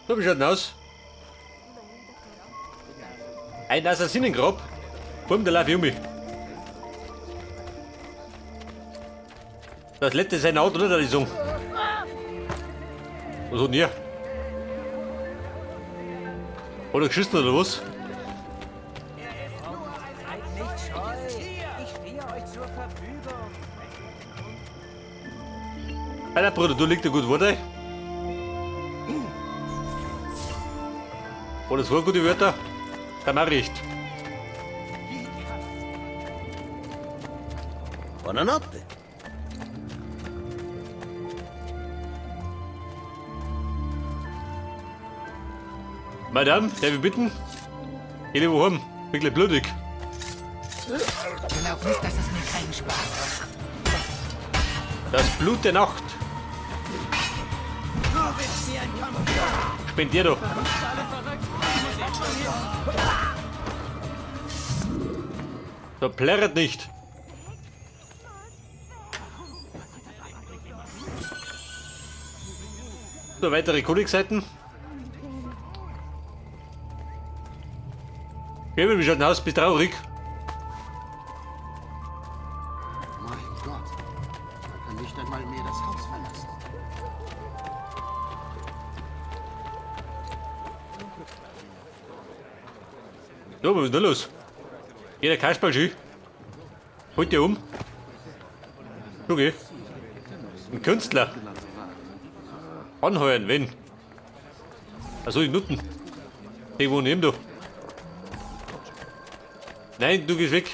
So, wie schaut denn aus? Ein Assassinengrab. Bumm, da lauf ich um mich. Das letzte ist ein Auto, oder? Die sagen. Was hat denn er? Hat er geschissen oder was? Seid nicht scheu. Ich stehe euch zur Verfügung. Alter Bruder, du liegt ja gut Wort. Oh, das war gute Wörter. Der mach ich. Buonanotte. Madame, darf ich bitten? Ich lebe heim. Bin gleich blutig. Glaub nicht, dass es mir keinen Spaß macht. Das Blut der Nacht. Spendier doch. So plärret nicht. So, weitere Kodexseiten. Ich bin schon aus, bist traurig. Mein Gott, man kann nicht einmal mehr das Haus verlassen. So, was ist denn da los? Jeder Kasperl schön. Holt der um. Okay. Ein Künstler. Anheuern, wenn. Also die Nutten. Die wohnen eben da. Nein, du gehst weg.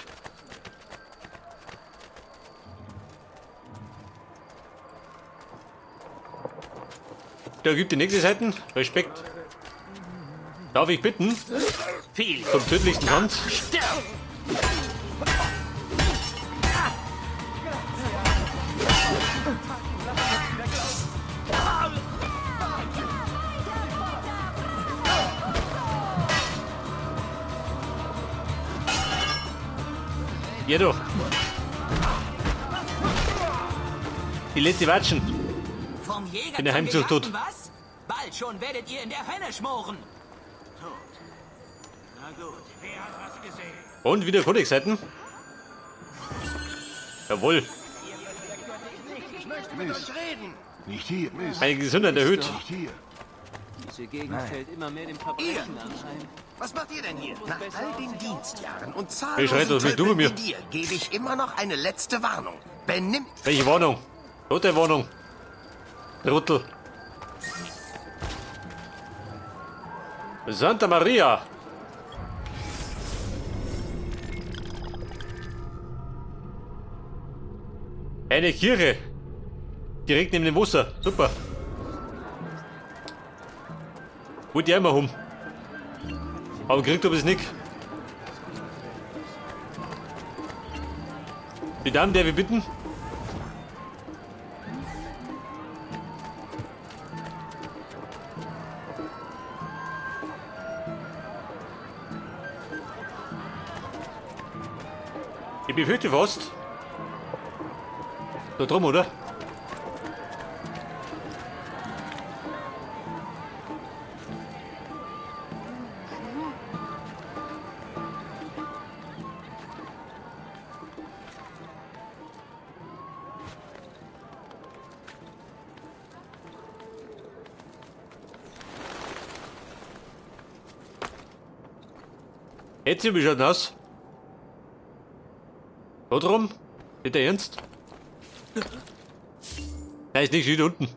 Da gibt die nächste Seite. Respekt. Darf ich bitten? Zum tödlichsten Tanz. Ja doch. Die letzte Watschen. Vom Jäger Bin der zum Heimzug tot. Gejagten, was? Bald schon werdet ihr in der Hölle schmoren. Und wieder Kodexseiten. Jawohl. Mist. Nicht hier, Mist. Meine Gesundheit erhöht. Nicht hier. Diese Gegend fällt immer mehr dem Verbrechen anheim. Was macht ihr denn hier? Nach all den Dienstjahren und Wer schreit zahllosen das mit du Tölpeln mir? wie dir gebe ich immer noch eine letzte Warnung. Benimm Welche Warnung? Rote Warnung. Trottel. Santa Maria. Eine Kirche. Direkt neben dem Wasser. Super. Wollte ich auch immer haben. Aber gekriegt habe ich es nicht. Die Dame, der wir bitten? Ich befürchte fast. Da drum, oder? Jetzt wie schaut denn aus? Da drum? Nicht der Ernst? Nein, ist nicht wieder unten.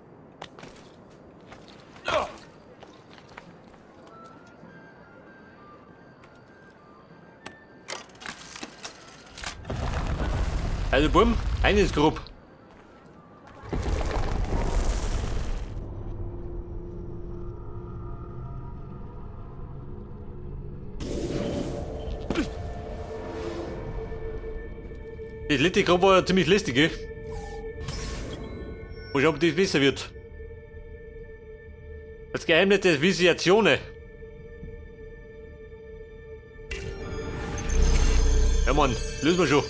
Also bumm, eines grob. Die letzte Gruppe war ja ziemlich lästig, gell? Mal schauen, ob das besser wird. Das Geheimnis der Visiatione. Ja Mann, lösen wir schon.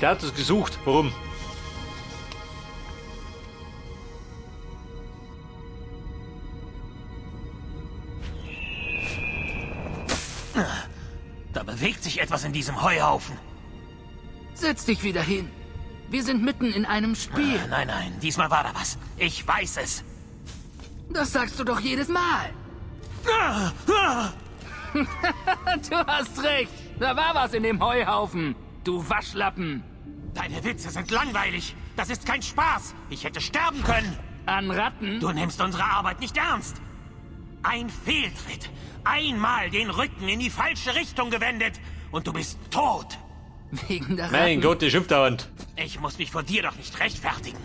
Status gesucht. Warum? Da bewegt sich etwas in diesem Heuhaufen. Setz dich wieder hin. Wir sind mitten in einem Spiel. Nein, nein, diesmal war da was. Ich weiß es. Das sagst du doch jedes Mal. Du hast recht. Da war was in dem Heuhaufen. Du Waschlappen. Deine Witze sind langweilig. Das ist kein Spaß. Ich hätte sterben können. An Ratten? Du nimmst unsere Arbeit nicht ernst. Ein Fehltritt. Einmal den Rücken in die falsche Richtung gewendet und du bist tot. Wegen der Ratten. Mein Gott, der schimpft dauernd. Ich muss mich vor dir doch nicht rechtfertigen.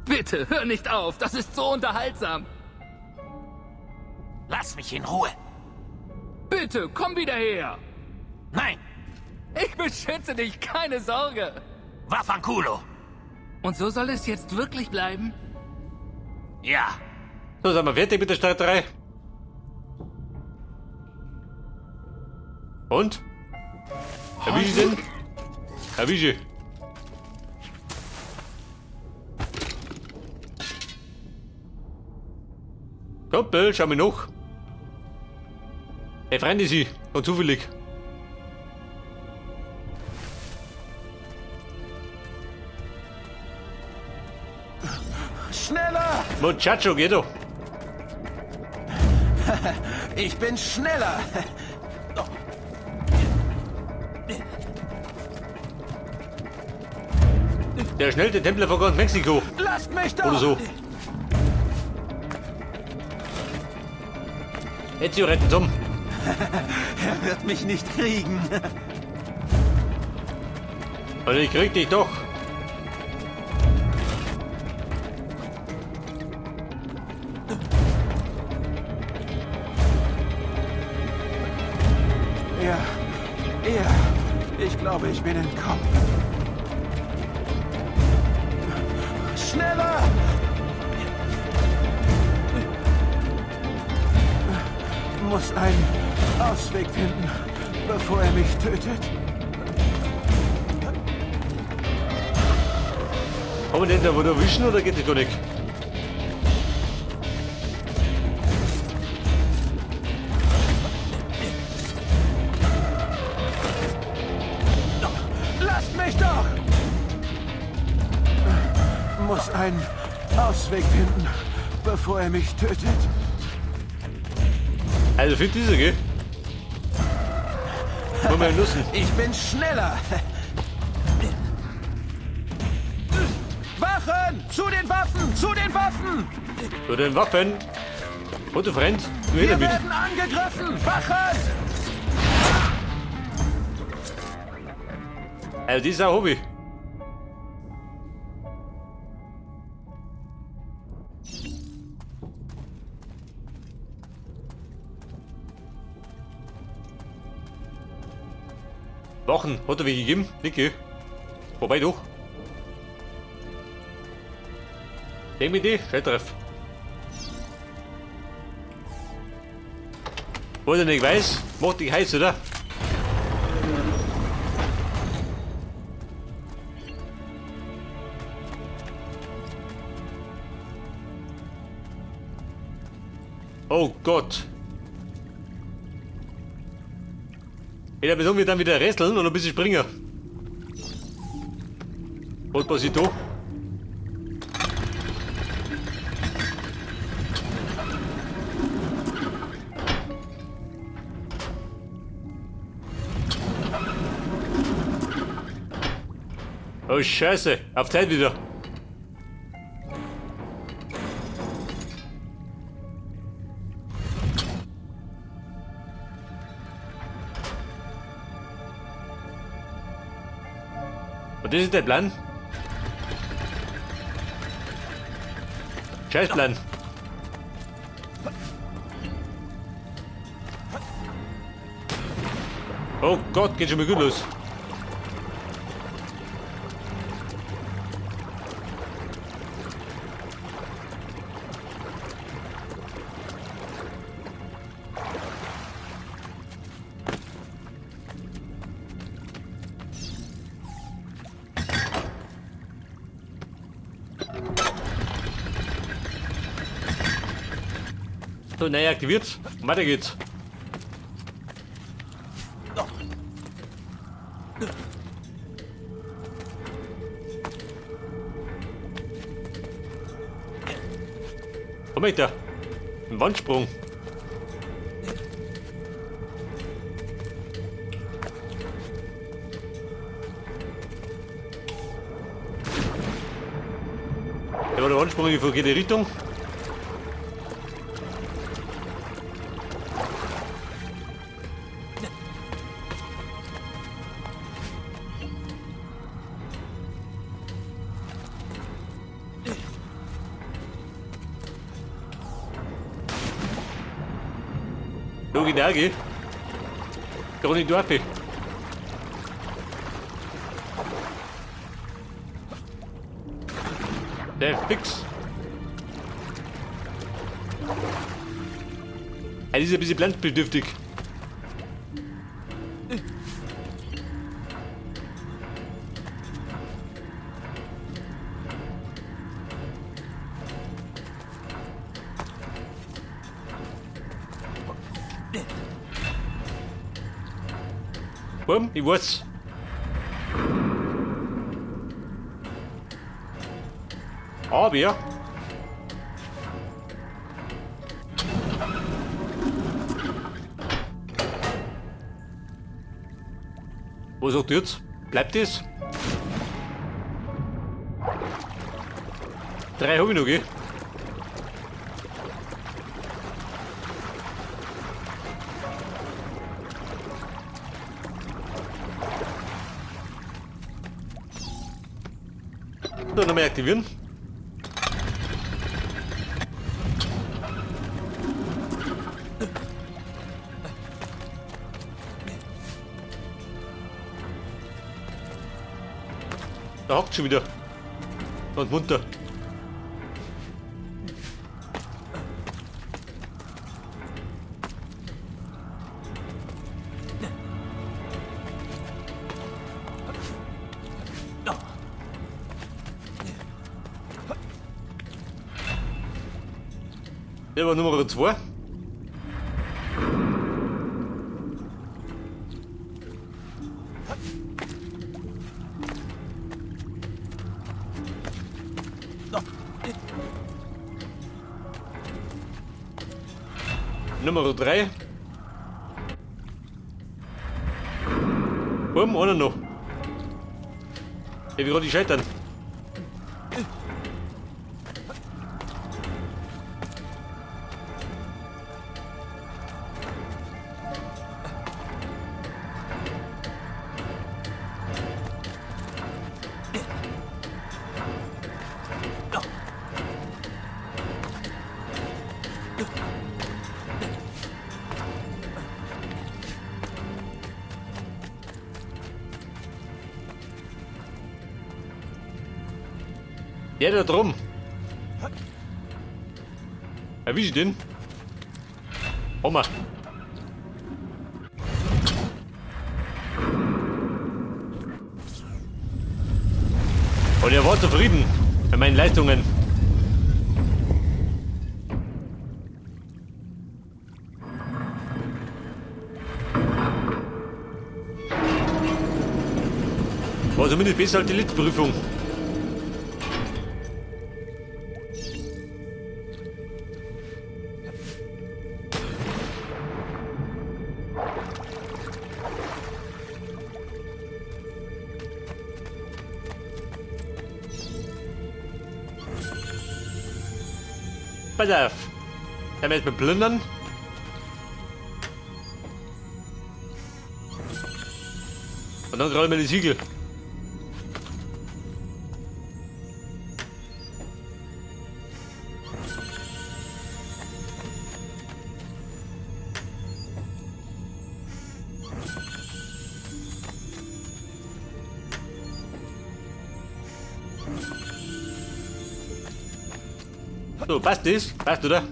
Bitte, hör nicht auf. Das ist so unterhaltsam. Lass mich in Ruhe. Bitte, komm wieder her. Nein, Ich beschütze dich, keine Sorge. Vaffanculo. Und so soll es jetzt wirklich bleiben? Ja, So, sind wir fertig mit der Streiterei? Und? Erwische denn? Erwische. Kumpel, schau mir noch. Hey, Freunde, sie. Und zufällig. Schneller! Muchacho, geh doch. Ich bin schneller! Der schnellste Templer von ganz Mexiko. Lasst mich doch! Oder so. Ezio rettet um. Er wird mich nicht kriegen. Also ich krieg dich doch. Ja, ja. Ich glaube, ich bin entkommen. Schneller! Muss einen Ausweg finden, bevor er mich tötet. Haben wir den da wohl erwischen oder geht das gar nicht? Lasst mich doch! Muss einen Ausweg finden, bevor er mich tötet. Also fit ist er, gell? Wollen wir ihn nutzen? Ich bin schneller. Wachen! Zu den Waffen! Zu den Waffen! Zu den Waffen. Gute Freund, du Wir her damit. werden angegriffen! Wachen! Also das ist ein Hobby. Wachen, hat er welche gegeben? Nicke. Wobei doch. Denk mit dir, Scheißtreff. Wo er nicht weiß, macht dich heiß, oder? Oh Gott. Ey, da müssen wir dann wieder rätseln und ein bisschen springen. Was passiert da? Oh Scheiße, auf Zeit wieder. Und das ist der Plan? Scheißplan. Oh Gott, geht schon mal gut los. So, neu aktiviert. Weiter geht's. Komm ich da? Ein Wandsprung. Der war der Wandsprung in die verkehrte Richtung. So geht auch, gell? Gar nicht darf. Der fix. Das ist ein bisschen platzbedürftig. Bumm, ich weiß. Aber ja. Was sagt ihr jetzt? Bleibt das? 3 habe ich noch, gell? So, nochmal aktivieren. Da hockt schon wieder. Und munter. Der war Nummer 2. Nummer 3. Bumm, einer noch. Ich will gerade scheitern. Der da drum. Erwisch ich den? Oma. Und er war zufrieden mit meinen Leistungen. War zumindest besser als die letzte Prüfung. Pass auf. Dann wir jetzt mal plündern. Und dann gerade mal die Siegel. So, passt das? Passt, oder?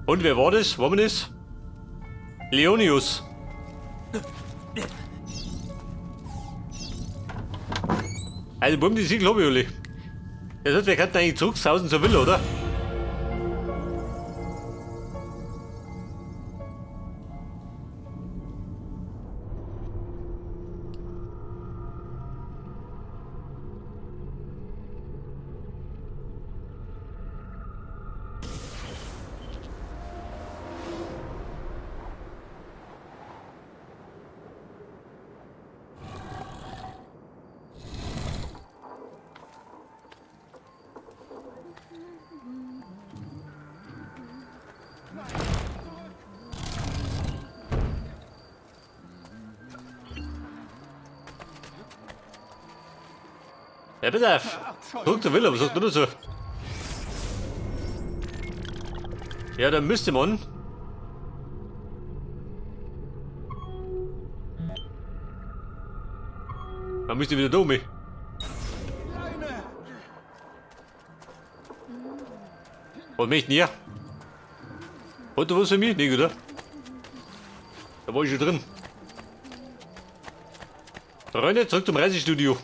Und wer war das? War man das? Leonius. Also, Bumm, die Siegel hab ich alle. Das heißt, wir könnten eigentlich zurücksausen zur Villa, oder? Ja, pass auf. Zurück zur Villa, was sagst du dazu? Ja, da müsste man. Man müsste wieder da um. Was möchten ihr? Hat du was für mich? Nee, oder? Da war ich schon drin. Freunde, zurück zum Reisestudio.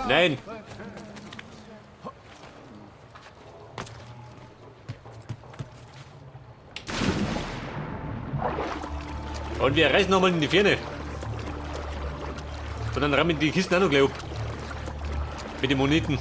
Nein. Und wir reisen nochmal in die Ferne. Und dann rammen die Kisten auch noch gleich ab. Mit den Moneten.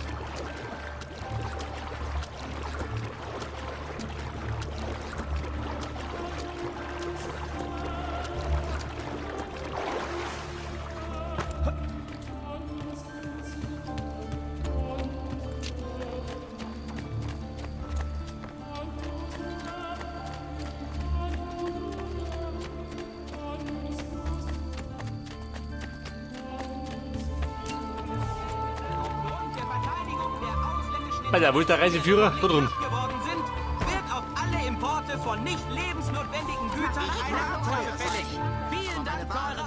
Alter, wo ist der Reiseführer? Da drin. Geworden sind, wird auf alle Importe von nicht lebensnotwendigen Gütern eine Abfuhr fällig. Vielen Dank für euren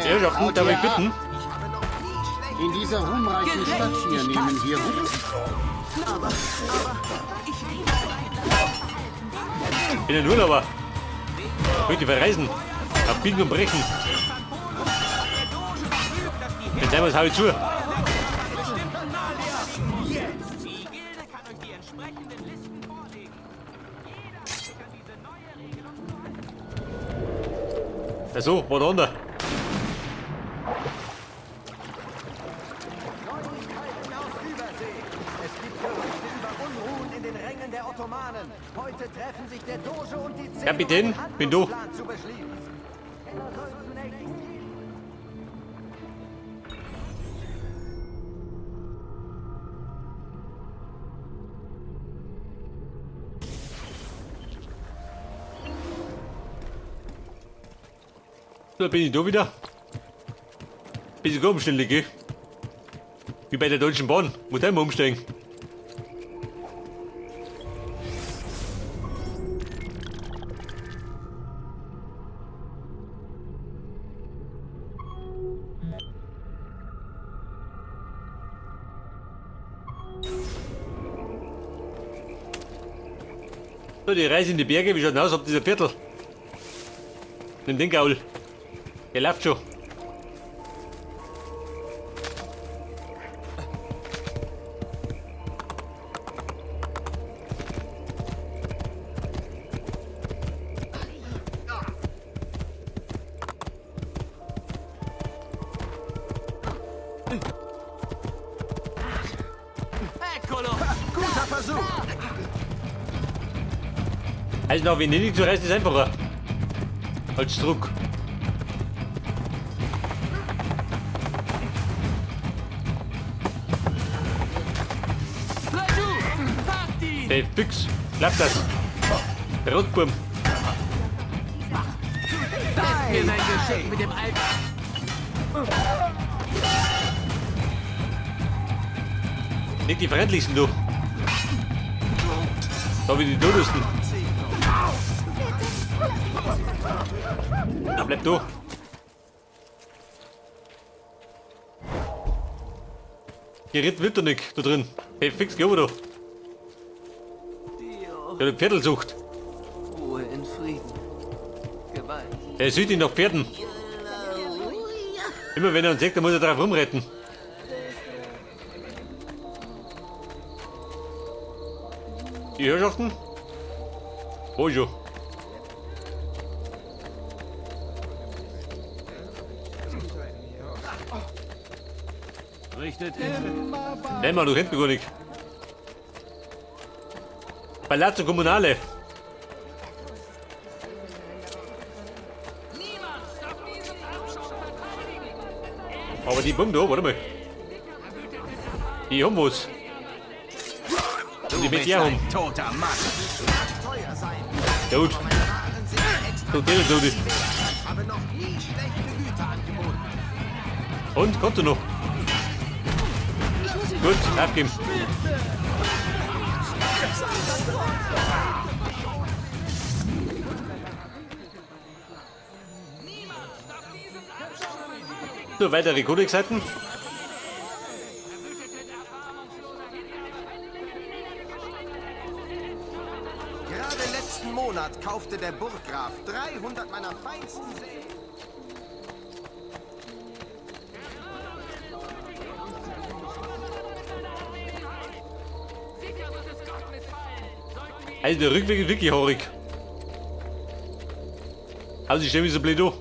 Herrschaften, darf ich bitten? In dieser ruhmreichen Stadt hier nehmen wir Ruhm. Ich bin ein Urlauber. Ich möchte verreisen. Auf Biegen und Brechen. Wenn sein muss, hau ich zu. Die Gilde kann euch die entsprechenden Listen vorlegen. Jeder hat sich an diese neue Regelung zu halten. Ach so, war der andere. Neuigkeiten aus Übersee. Es gibt Gerüchte über Unruhen in den Rängen der Ottomanen. Heute treffen sich der Doge und die Zehn, Kapitän, um einen bin du. Handlungsplan zu beschließen. Keller soll zunächst Da bin ich da wieder. Bisschen umständlich, gell? Wie bei der Deutschen Bahn. Muss einmal umsteigen. So, die Reise in die Berge, wie schaut denn aus? Habt ihr ein Viertel? Nimm den Gaul. Der läuft schon. Eccolo! Guter Versuch. Also nach Venedig zu reisen ist einfacher. Als Druck. Hey, fix. Klappt das? Rotburm. Mir sein Geschenk mit dem alten. Nicht die freundlichsten, du. Da wie die Todesten. Na, bleib du. Gerät wird doch nicht da drin. Hey, fix, geh da. Ja, die Pferdelsucht. Ruhe in Frieden. Gewalt. Er ist süchtig nach Pferden. Immer wenn er uns sieht, dann muss er drauf rumreiten. Die Herrschaften? Wo schon? Richtet Nein, Mann, du kennst mich gar nicht. Palazzo Comunale. Aber die Bombe da, warte mal. Die haben was. Und die mit haben. Toter Mann. Teuer sein. Ja gut. Meine Waren sind extra So geht es so nicht. habe noch nie schlechte Güter angeboten. Und, kommt du noch? Gut, aufgeben. So, weitere Codex-Seiten. Gerade letzten Monat kaufte der Burggraf 300 meiner feinsten Säle. Also der Rückweg ist wirklich haarig. Also ich stelle mich so blöd an.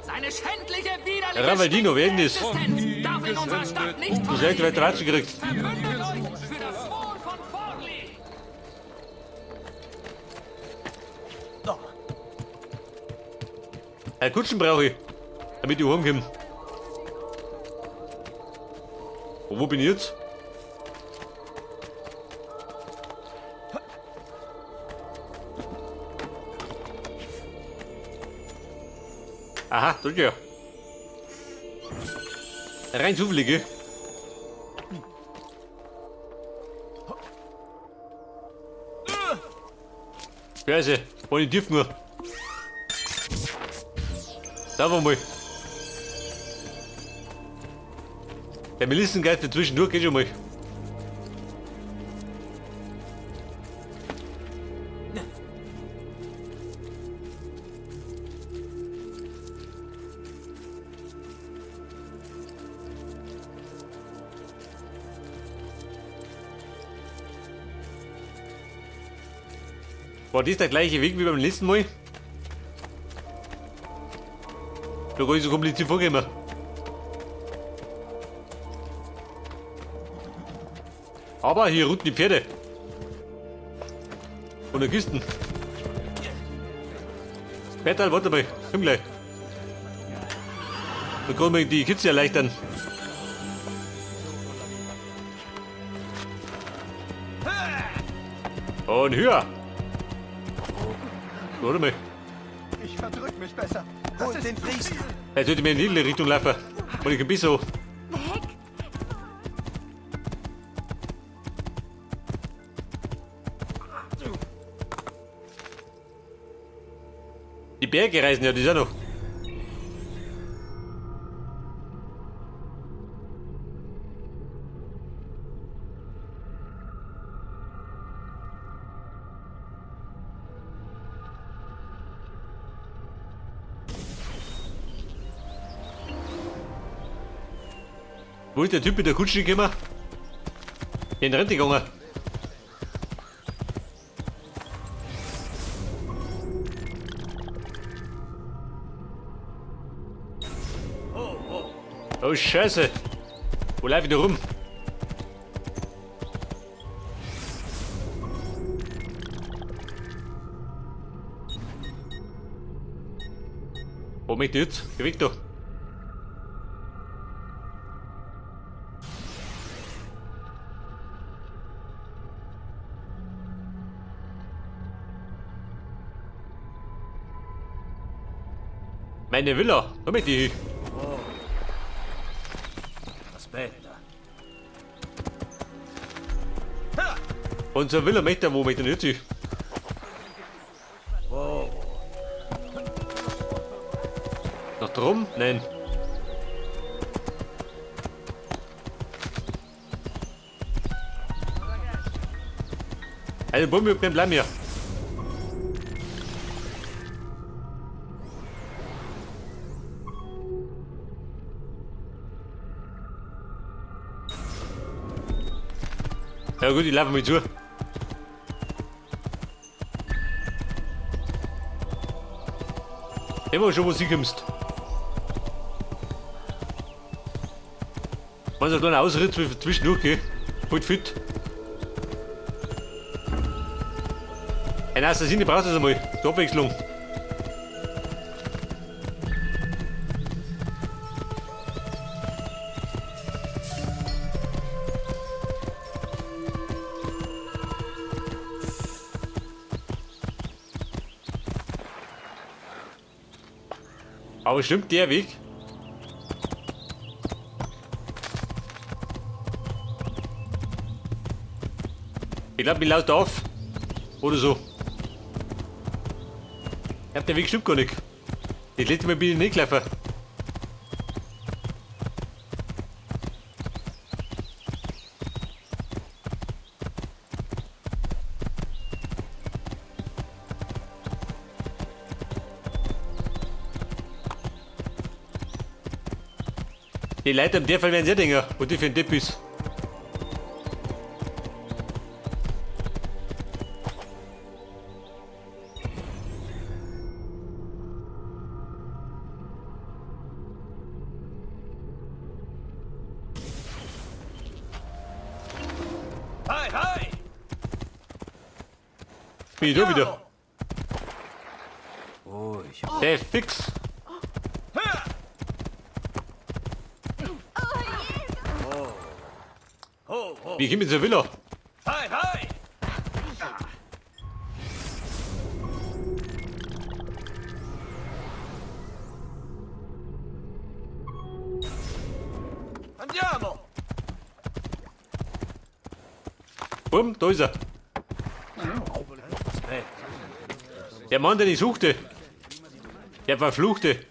Seine schändliche, widerliche Ravaldino, wer ist denn das? Existenz darf in unserer Stadt nicht Du schlecht weiter Ratschen gekriegt. Verbündet euch für das Wohl von Forli! Eine Kutschen brauche ich, damit ich heimkomme. Und wo bin ich jetzt? Aha, da ja. Rein zufällig, gell? Scheiße, war nicht tief nur. Sagen wir mal. Der Melissengeist für zwischendurch geht schon mal. War das der gleiche Weg wie beim letzten Mal? Da gar nicht so kompliziert vorgekommen. Aber hier runden die Pferde. Und die Kisten. Bertal, warte mal. Komm gleich. Da kann man die Kiste erleichtern. Und höher. Warte mal. Ich verdrück mich besser. Das Holt ist den Priester. Er sollte mir in die Richtung laufen. Und ich ein bisschen so. Die Berge reisen ja, die sind noch. Wo ist der Typ mit der Kutsche gekommen? In Rente gegangen. Oh Scheiße. Wo lauf ich da rum? Wo möchte ich jetzt? Geh weg da. Meine Villa, da möchte ich hin. Aspetta. Unser Villa möchte, wo möchte ich jetzt hin? Nein. Also, Bumm, ich bleib hier. Ja gut, ich laufe mal zu. Immer schon, wo sie kommst. Wenn so ein kleiner Ausritt zwischendurch geht, voll fit. Ein Assassine brauchst du das einmal, zur Abwechslung. Aber stimmt der Weg? Ich glaube, ich laufe auf. Oder so. Ich glaub, der Weg stimmt gar nicht. Das letzte Mal bin ich nicht gelaufen. Die Leute im Fall werden sehr denken, wo die für ein Depp ist. Hi, hi! Bin ich da wieder? Ruhig. Der fix. Wie kommen wir zur Villa? Hi, hi! Andiamo! Bumm, da ist er. Der Mann, den ich suchte. Der Verfluchte.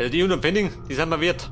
Also die 100 Pfennig, die sind mir wert.